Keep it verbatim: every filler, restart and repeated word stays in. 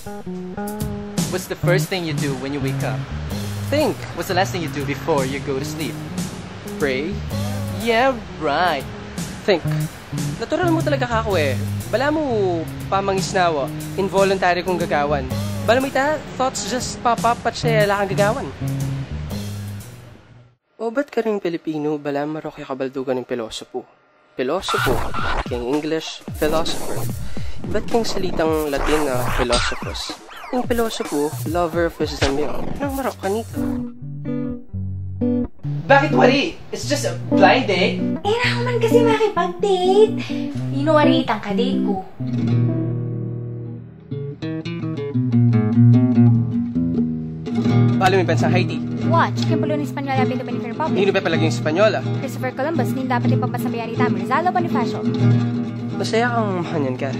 What's the first thing you do when you wake up? Think. What's the last thing you do before you go to sleep? Pray. Yeah, right. Think. Natural mu talaga kaku e. Balamu pamangisnawa, involuntary kung gagawan. Balamu ita, thoughts just pop up at siya lakang gagawan. O ba't karing Pilipino, balamu marok ya kabaldugan ing pilosopo? Pilosopo, king English, philosopher. Ba't king salitang Latin a philosophus? Ing pilosopo, lover of wisdom yun. Nang marok kanita. Bakit wari? It's just a blind date. E na ku man kasi makipag-date. Ino wari itang ka-date ku? Balu mi bansang Haiti. Watch, king pulu ning Espanyol a Dominican Republic. Ninu pepalagyu ing Espanyola? Christopher Columbus, ning dapat ing pambansang bayani tamu, Rizal o Bonifacio? Masaya kang makanyan ka.